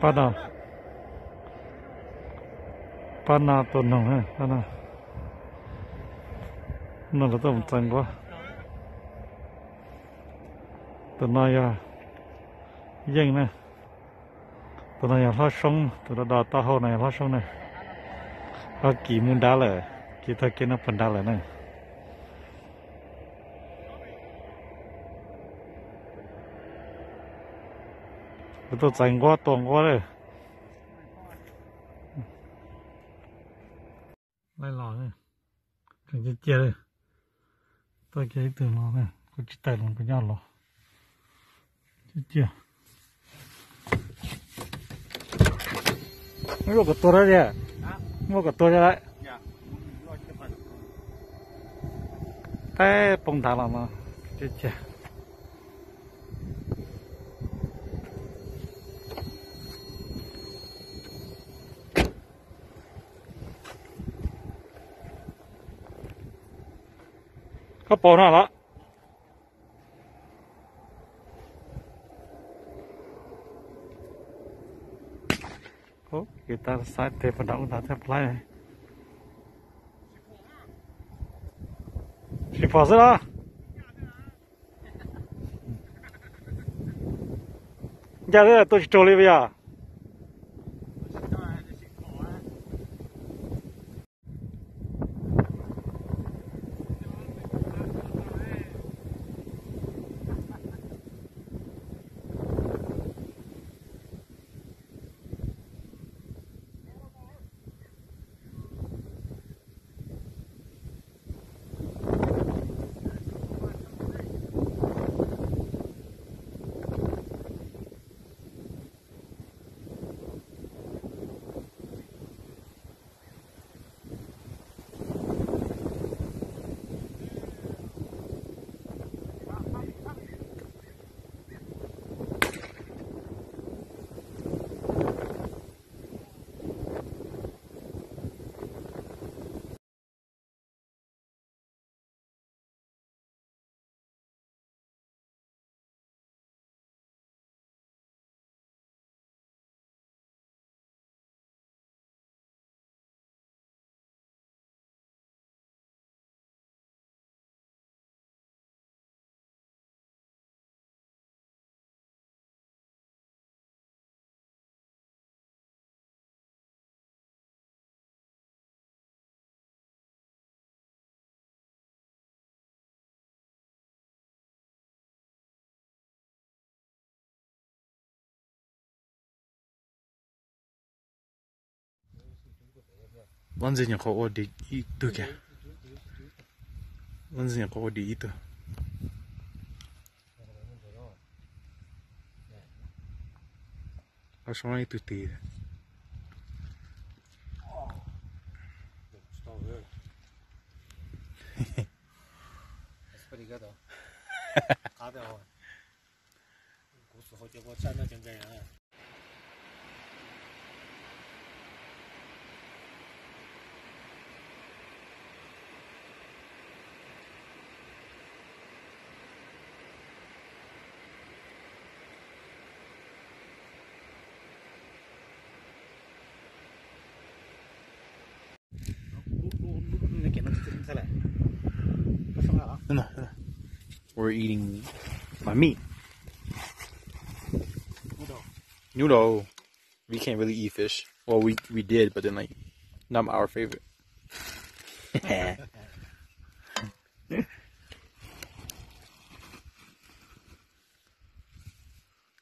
Pab no, pab no tua noog na, pab no. No lawv tuaj mus txais nquab. Tus no yog yeej na. Tus no yog hlob soob, tus do do taub hau no yog hlob soob na. Ho kis mus nrad lawm, kis tag kev no puag nrad lawm na. Lawv tuaj txais nquab tua nquab lawm. Laij los, tseem cia cia li. Tuaj kiag ib tug no, kuv tsis tawm los kuv nyob los. Cia cia. Muaj kom tua dab tsi? Muaj kom tua dab? Teb poob nrad los no. Cia cia. Koj pom no los? Ub, kev tab saib tes puas nram ub nrad thiab plaib. Tsis pom xwb los? Ncaj li tua tsis raug li puas yog? Leej ntxwg nyuam qhuav ua dim ib tug kiag. Leej ntxwg nyuam qhuav ua dim ib tug. Soob ib tug twg. We're eating my meat. Noodle. We can't really eat fish. Well, we we did, but then, like, not our favorite. It's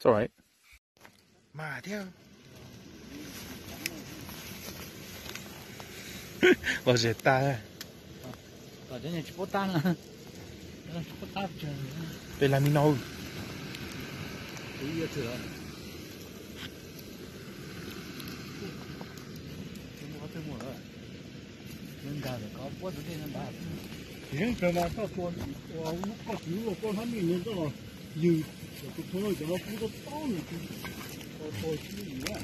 all right. Mas thiab. Los zem tas. Peb lam mi no. Yeej kawg mas koj tua, koj tsis ua koj hnab me no koj los yws, tus thua cov no kub tau tau nws tus, tua tua tsis yws na.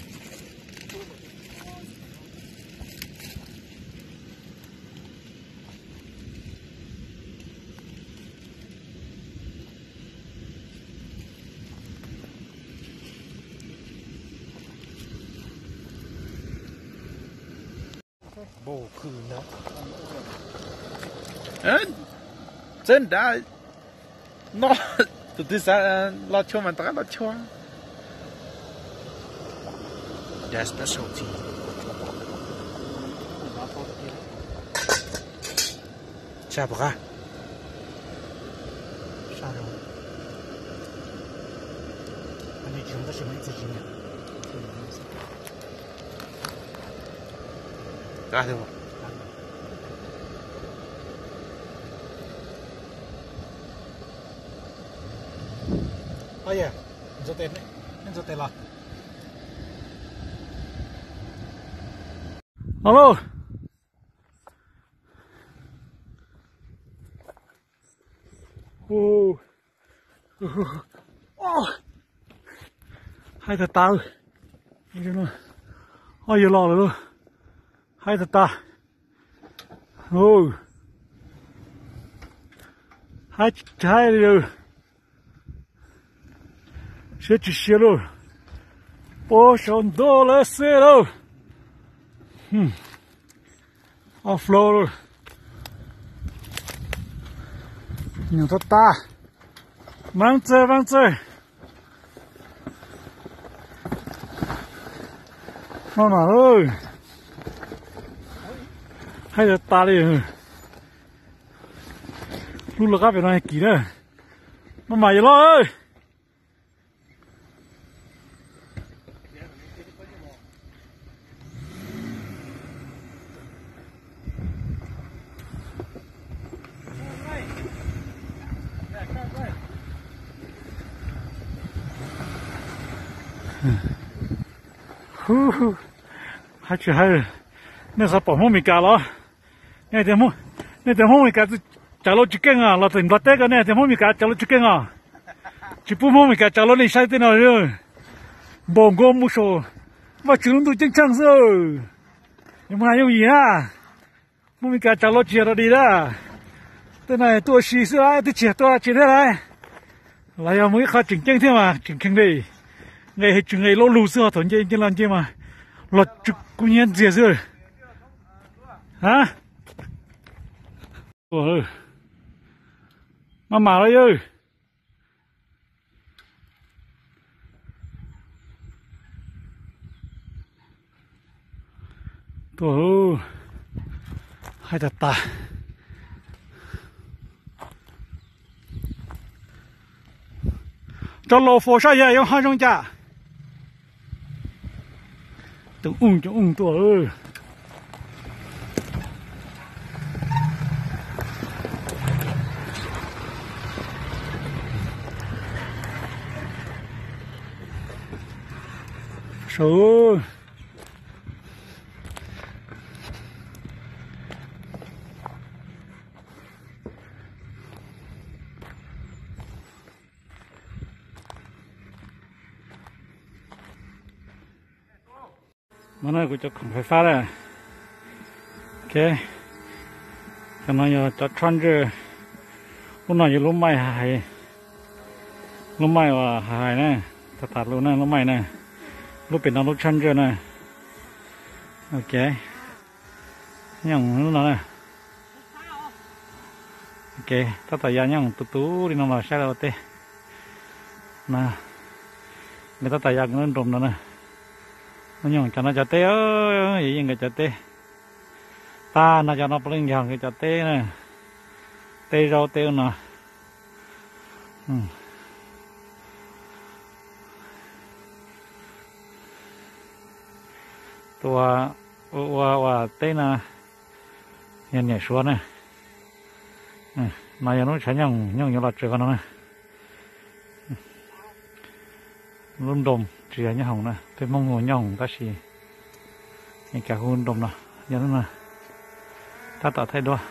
Txawb nrad no, tus twg xav los tshua mas rov qab los tshua. Tshaj pom qab. Alo. Haib tag tas. Ob yawg los lawm lauj. Haib tag tas. Haib tsis haib li. Siab tsis siab lauj. Pob saum ntoo lawm xwb lauj. Off-road lauj. Nyuam tag tas. Mab txawj mab txawj. No mas, haib tag tas li. Lub laj qab pem no kim na. Maj mam yawg los. Haib tsis haib, nej xav pom Hmoob Mes Kas los? Nej tias Hmoob Mes Kas tsaws laj tsis keej os, los tim Nplog teb ko nej tias Hmoob Mes Kas tsaws laj tsis keej os. Tsis pub Hmoob Mes Kas tsaws laj nej saib tej no. Npaum nkaus mus saum Vajtswv lub ntuj ceeb tsheej xwb. Yooj yim na, Hmoob Mes Kas tsaws laj tsis yog dog dig na. Tej no tuaj ua si xwb lawm, twb tsis yog tuaj tsev thiab lawm. Los yog mus ib qho tseem ceeb thiab mas tseem kheev li. Nqe tsis nqe loj lug xwb, ho thaum nce nce los nce mas los tsis kub hnyiab ntxiag xwb. Ha, maj mam los yawg. Tuaj, haib tag tas. Tso los fo saib yog yuav haib zoo cas. Tus u cov u tuaj. Saud. No na kuv cov khoom fais fab na. Ok, cov no yog cov Charger. Lub no yog lub maij hais, lub maij uas hais na, tag tas lub na, lub maij na. Lub pem no lub Charger na. Ok, nyob lub no na. Ok, tab tom ya nyob tus tus li no los saib los ua teb na. Nkawd tab tom ya nkawd lub nroos no na. Nyob cov no cov teb, yeej nkawd cov teb. Tag no cov no puav leej yog nkawd cov teb na. Teb zaub teb no. Tus ua ua teb no yog niam suav na. No yog lub tshav nyooj, nyooj yuav los tsaws qhov no na. Lub nroos tsis yog nyooj hoom na, peb Hmoob hu nyooj hoom tab sis Mes Kas hu nroos no, yog lub no tab tom thaij duab.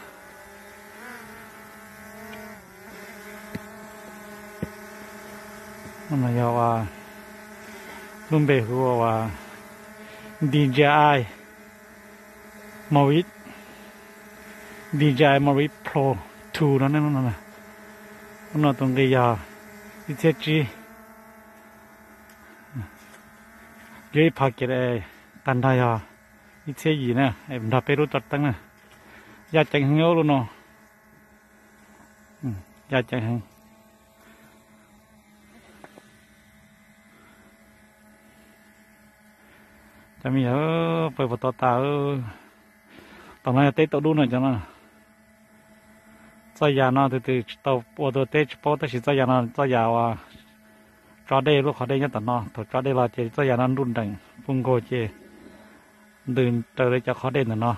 Lub no yog ua, lub npe hu ua DJI Mavic, DJI Mavic Pro two no ne. Lub no tus nqi yog ib txhiab tsib. Yog ib phav kiv tag nrho yog Ib txhiab yim na, nrog peb lub toj teeb na. Yaj ceev heev lub no. Yaj ceev heev. Cov me nyuam, pawg puas to tas. Tom no yog teb tauj dub no cov no. Txoj yam no tus twg tsis tau ua tua teb tsis paub, tab sis txoj yam no txoj yam uas tso dej, lub qhov dej nyob tom no, thaum tso dej los ces txoj yam no nruj nreem puv nkaug ces ntws raws li cov qhov dej ntawm no,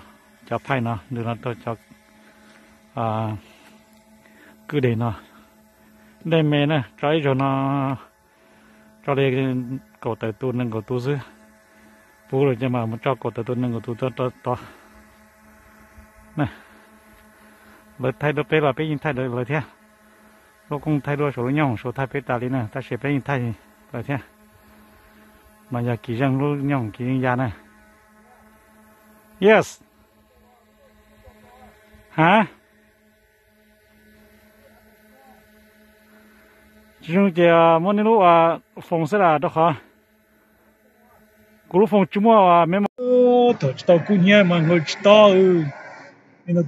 cov phaij no ntws los rau cov kwj deg no. Dej me na, tso ib zaug no tso li kaum tawm tus nees nkaum tus xwb. Puv lawm ces mam mus tso kaum tawm tus nees nkaum tus tuaj rau tod. Lawv thaij dua peb los peb yeej thaij lawv thiab. Lub kooj thaij dua saum lub nyooj hoom saud thaij peb tas li na, tab sis peb yeej thaij lawv thiab. No yog Kim Zeej lub nyooj hoom Kim Zeej ya na. Yes. Ha? Tsis zoo ces muab nej lub foos xwb las, rau qhov kuv lub foos tsis muaj me. Thaum tsis tau kub hnyiab mas nkaus tsis tob.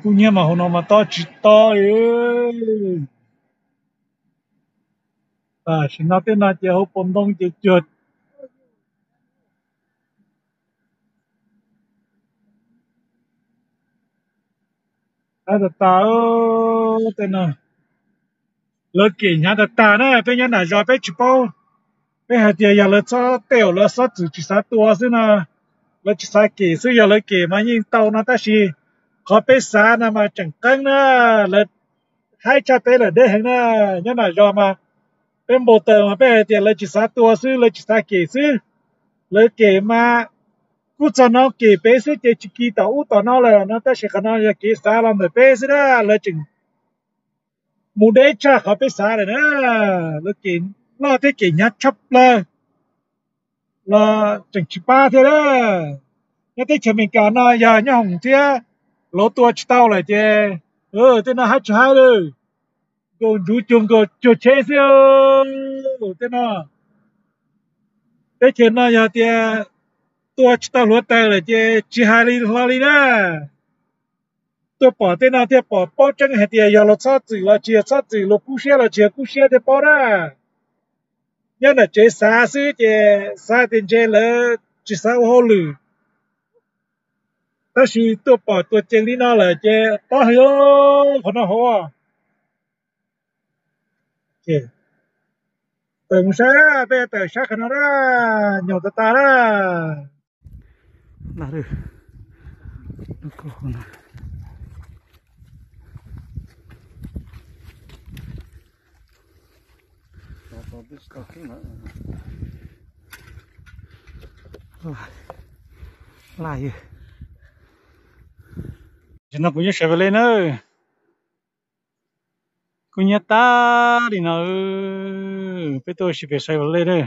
Kub hnyiab mas hauv no mas tob tsis tob li. Tam sim no tej no ces hauv paus ntoo ces cuag hnyav tas tas. Tej no lawv kem hnyav tas tas na, peb nyob nram zos peb tsis paub. Peb hais tias yog lawv txhob tej, lawv xob txwm tsis xav tua xwb no, lawv tsis xav kem xwb, yog lawv kem mas yeej tau no, tab sis qhov peb xav no mas tseem qeeb na. Lawv haib tshaj peb lawm deb heev na. Nyob nram zos mas peb npau taws mas peb hais tias lawv tsis xav tua xwb, lawv tsis xav kem xwb. Lawv kem mas kuj txog no kem peb xwb ces tsis kis tom ub tom no lawm no, tab sis qhov no yog kev xav los ntawm peb xwb na, lawv tseem mus deb tshaj qhov peb xav lawm na. Lawv kem loj thiab kem hnyav tshaj plaws los tseem tsis pab thiab na. Nyob teb chaws Amelikas no yog nyob hoom thiab lawv tua tsis tau lawm ces tej no haib tsis haib li, nkaus ntsuv cuag nkaus cuag tsheb xwb. Tej no, teb chaws no yog tias tua tsis tau hluav taws lawm ces tsis hais li hlo li na. Tuaj pom tej no thiaj pom paub tseeb hais tias yog luag txhob txwm los tsis yog txhob txwm, luag kub siab los tsis yog kub siab thiaj paub na. Nyob nram tsev xav xwb ces xav tias ntshe lawv tsis xav ua hauj lwm, tab sis tuaj pom tuaj ceev li no lawm ces paub hais qhov no hauv. Tawm mus saib, peb tawm saib qhov no na, nyoos tas tas na. Laj yog, tam sim no kuv nyob Chevrolet na. Kub hnyiab tag li no, peb tuaj ua si pem Chevrolet na.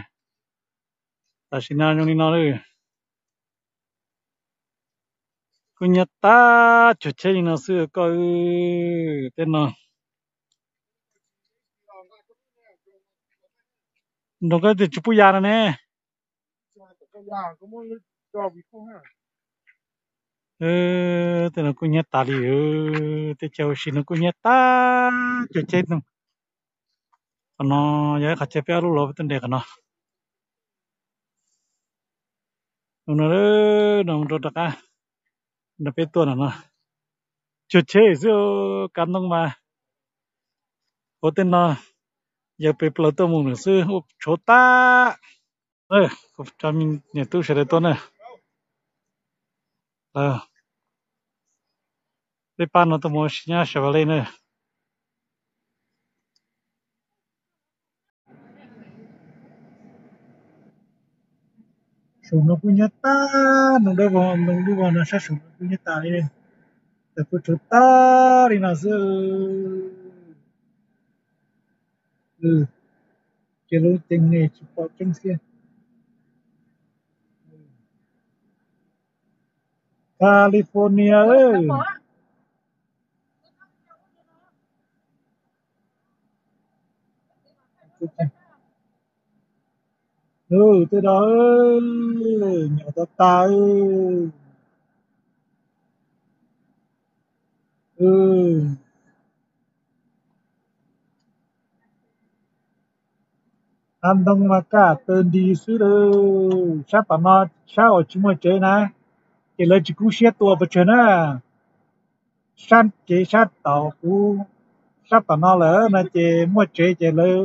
Tam sim no zoo li no lawm. Kub hnyiab tag cuag tsheb li no xwb koj. Tej no nrog koj tus tsis pub ya no ne. Tej no kub hnyiab tas li, teb chaws ua si no kub hnyiab tag cuag tsheb no. Qhov no yog ib qhov chaw peb ob lub los peb tuaj nres qhov no. No, no rau rov qab, no peb tuaj no no, cuag tsheb xwb, kav ntoo mas ua tej no, yog pes plaws tuaj mus lawm xwb, ua tshuav tag. Kuv cov me niam tub sawv daws tuaj na. Peb pab no tuaj mus ua si nyob Chevrolet na. Saum no kub hnyiab tag, ntoo dawb vog, ntoo dub vog no sab saum no kub hnyiab tas li. Tawm kuj tshuav tag li no xwb. Ces lub ceev ne tsis pom tseeb xwb. California. Tej no nyoos tas tas. Hav ntoo mas kaj tawg nti xwb lawm. Sab tom no, sab uas tsis muaj tsev na, ces lawv tsis kub siab tua pes tsawg na. Sab kev sab tom kuv, sab tom no lawm no ces muaj tsev ces lawv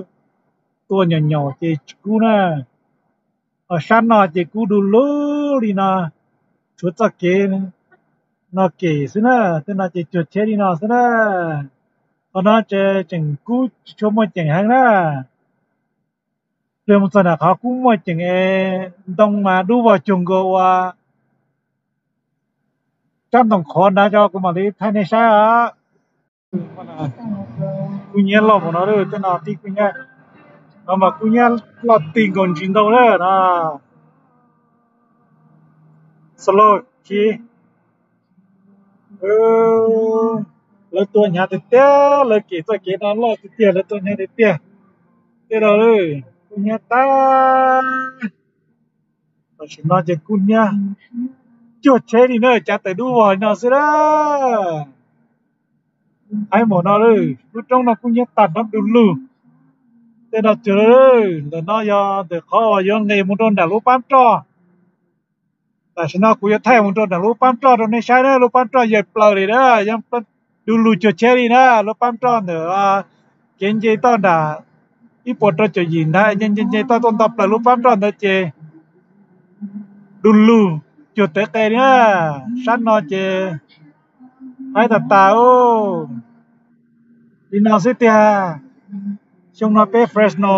tua nyaum nyaum ces tsis kub na. Ho sab no ces kub du lug li no, tshuav txoj kev no kem xwb na, tej no ces cuag tsheb li no xwb na. Qhov no ces tseem kub tsis tshua muaj ceem heev na. Pliag mus txog nram qhov kub muaj ceem es ntoo mas dub vog cuag nkaus ua rab ntoo qhuav nrad, kuv mam li thaij nej saib os. Kub hnyiab loj mus no, tej no tib kub hnyiab, no mas kub hnyiab loj ti nkaus ntsis ntoo na no. Slow kids, lawv tua hnyav tiag tiag, lawv kem txoj kev no loj tiag tiag, lawv tua hnyav tiag tiag. Tej no kub hnyiab tag. Tam sim no ces kub hnyiab cuag tsheb li na, cav taws dub vog li no xwb na. Haib npaum no lawm, lub roob no kub hnyiab tag nrho du lug. Tej no cuag, ntawm no yog ntawm qhov uas yuav nqes mus rau nram lub pab roj. Tam sim no kuv yuav thaij mus rau nram lub pab roj rau nej saib na, lub pab roj yawg plaws li na, yog du lug cuag tsheb li na, lub pab roj ntawm kev nce toj nram ib puas rau caum yim ntag, nce nce nce toj tuaj nto plaws lub pab roj ntawd ces du lug cuag tawv qe li na. Sab no ces haib tas tas li no xwb tiag. Xyoo no peb Fresno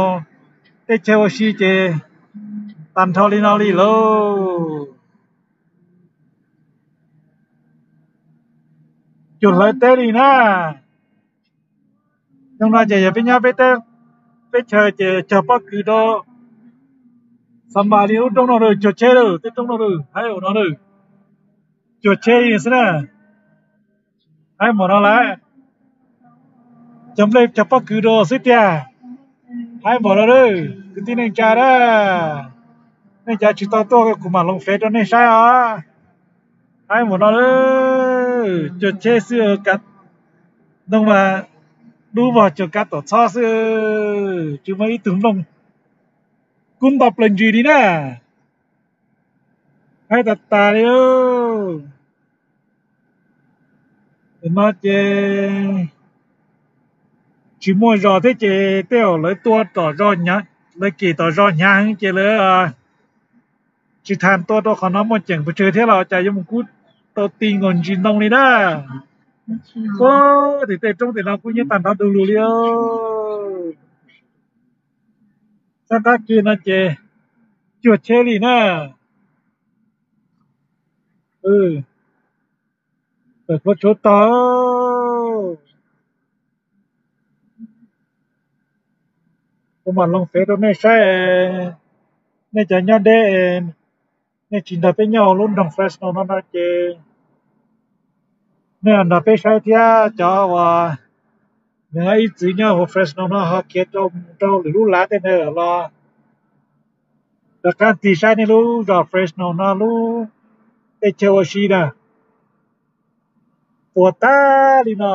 tej chaw ua si ces tag nrho li no li lauj. Cuag hlawv teb li na. Xyoo no ces yog peb nyob peb teb, peb chaw ces cog pob kws rau xav npas li lub roob no lawm, cuag tsheb lawm, tej roob no lawm, haib npaum no lawm, cuag tsheb li xwb na. Haib npaum no lawm, cog nplej cog pob kws rau xwb tiag. Haib npaum no lawm kwv tij neej tsa na, nej cov tsis tau tuaj kuv mam loos fev rau nej saib os. Haib npaum no lawm, cuag tsheb xwb, kav ntoo mas dub vog cuag kav tuam txhob xwb, tsis muaj ib tug nplooj, kub nto plaws ntsis li na. Haib tas tas li. Tam no ces tsis muaj zos thiab ces tej zaum lawv tua tom zos hnyav, lawv kem tom zos hnyav heev ces lawv tsis tham tua rau qhov no muaj ceem pes tsawg thiab los cas yuav mus kub tau ti nkaus ntsis ntoo li na. Ua, tim tej roob tim no kub hnyiab tag nrho du lug li. Sab qab kiag no ces cuag tsheb li na. Tawm khuav tshuav tog. Kuv mam loos fev rau nej saib, nej cov nyob deb, nej tsis nrog peb nyob hauv lub nroog Fresno no no ces nej nrog peb saib thiab. Cov uas nws ib txwm nyob hauv Fresno no ho khiav rau mus rau lwm lub lav tej ntawd los rov qab tig saib nej lub zos Fresno no lub tej chaw ua si na. Puas tag li no,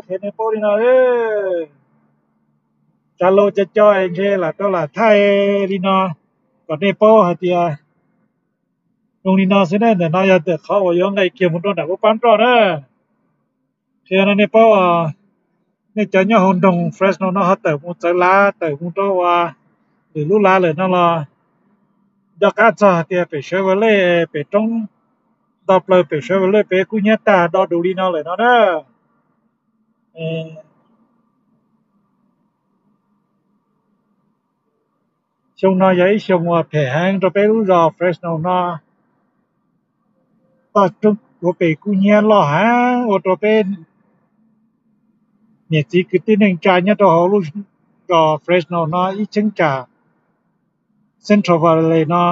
qhia nej paub li no. Tsav laus cov cov es ntshe lam rau lam thaij li no kom nej paub hais tias zoo li no xwb na. Ntawm no yog ntawm qhov uas yuav nqes kiag mus rau nram lub pab roj na. Qhia no nej paub, nej cov nyob hauv nroog Fresno no ho tawm mus txawv lav tawm mus rau ua lwm lub lav lawm no los nco qab txog hais tias pem Chevrolet, pem roob nto plaws pem Chevrolet pem kub hnyiab tag do dus li no lawm no na. Xyoo no yog ib xyoo uas phem heev rau peb lub zos Fresno no. Toj roob ua pem kub hnyiab loj heev ua rau peb niam txiv kwv tij neej tsa nyob rau hauv lub zos Fresno no ib cheeb tsam Central Valley no,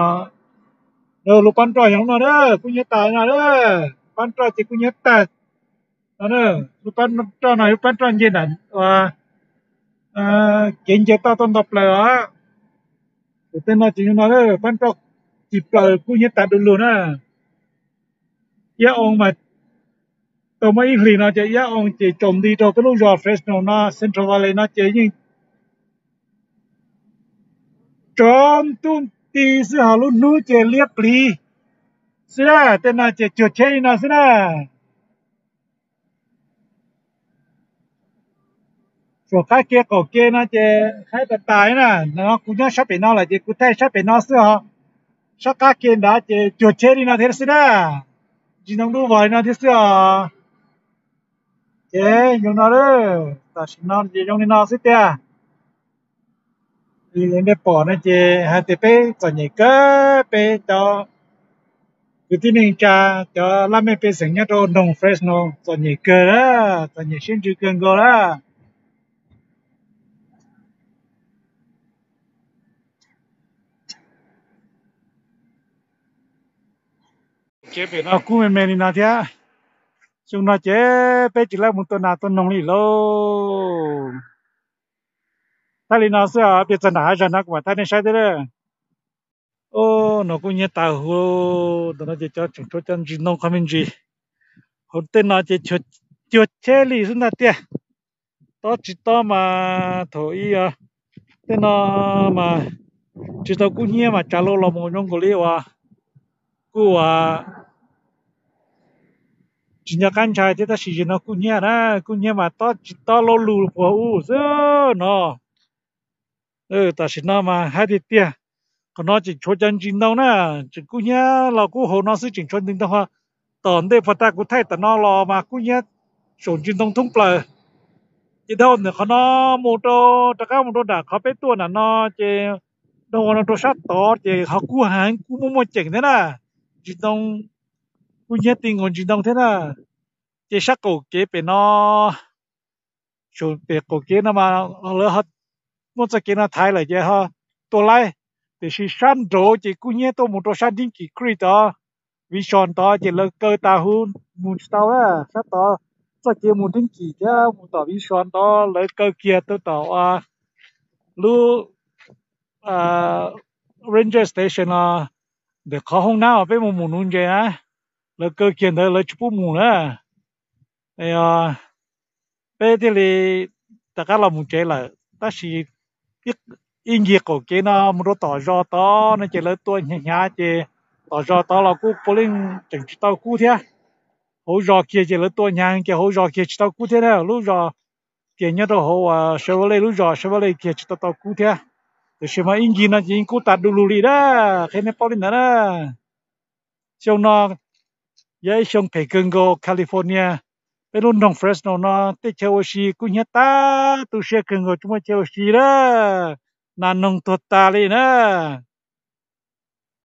lub pab roj yog lub no na, kub hnyiab tas no na, pab roj ces kub hnyiab tag no. Lub pab roj no lub pab roj nce nram kev nce toj tuaj nto plaws os. Tus tej no ces no pab roj ci plaws kub hnyiab tas du lug na. Iab oo mas Tau muaj ib hlis no ces ib oo ces tsaus nti rau peb lub zos Fresno no, Central Valley no ces yeej tsaus ntuj nti xwb, ho lub hnub ces liab pliv xwb na. Tej no ces cuag cheb li no xwb na. Saum qab ke qaum ke no ces haib tas tas li na. No kuv nyob sab pem no lawm ces kuv thaij sab pem no xwb os. Sab qab ke nrad ces cuag cheb li no thiab xwb na. Ntsis ntoo dub vog li no thiab xwb os. Ces zoo no, tam sim no ces zoo li no xwb tiag. Li nej pom no ces hais tias peb txom nyem kawg, peb cov kwv tij neej tsa, cov laj mej pej xeem nyob rau nroog Fresno txom nyem kawg, txom nyem siab ntsws kawg nkaus lawm. Ces pem no kub me me li no thiab. Xyoo no ces peb tsis laj mus tua nas tua noog li lauj. Thaij li no xwb, piav txog nram hav zag no kuv mam thaij nej saib thiab. No kuj nyiab tas huv, ntawm no ces cov tseem tshuav cov ntsis ntoo qhov me ntsis. Hauv tej no ces cuag cheb li xwb ntag tiag. Tob tsis tob mas thaum ub tej no mas tsis tau kub hnyiab mas tsav lauj los mus zoo nkaus li uas kuj uas tsis nco qab ntshai thiab, tab sis zaum no kub hnyiab na, kub hnyiab mas tob tsis tob lauj lug puag ub xwb no. Tam sim no mas haib tiag tiag. Qhov no tseem tshuav cov ntsis ntoo na, tseem kub hnyiab los kub hauv no xwb tseem tshuav ntsis ntoo. Tom ntej puag ta kuv thaij tom no los mas kub hnyiab saum ntsis ntoo thoob plaws. Ces dhau ntawm qhov no mus rau, rov qab mus rau nram qhov peb tuaj nram no ces dhau ua no rau sab tod ces ho kub heev, kub muaj muaj ceem thiab na. Ntsis ntoo, kub hnyiab ti nkaus ntsis ntoo thiab na. Ces sab qaum kev pem no, saum pem qaum kev no mas lawv muab txoj kev no thaiv lawm ces ho tua laib, tiam sis sab nraud ces kub hnyiab tuaj mus rau sab Dinky Creek tod, Vishon tod ces lawv kaw tas huv mus tsis tau na. Sab tod txoj kev mus Dinky thiab mus tom Vishon tod lawv kaw kiag tuaj tom lub ranger station no, ntawm qhov hoob nab uas peb mus mus nuv ntses na, lawv kaw kiag ntawd lawv tsis pub mus na. Peb thiaj li rov qab los mus tsev lawm. Tab sis ib ncig qaum kev no mus rau tom zos tod no ces lawv tua hnyav hnyav ces tom zos tod los kuj puav leej tseem tsis tau kub thiab. Hauv zos kiag ces lawv tua hnyav ces hauv zos kiag tsis tau kub thiab na. Lub zos kiag nyob rau hauv uas Chevrolet, lub zos Chevrolet kiag tsis tau tau kub thiab. Tiam sis mas ib ncig no ces yeej kub tas du lug li na, qhia nej paub li ntawd na. Xyoo no yog ib xyoo phem kawg nkaus California. Peb lub nroog Fresno no tej chaw ua si kub hnyiab tas tu siab kawg nkaus, tsis muaj chaw ua si lawm, nas noog tuag tas li na.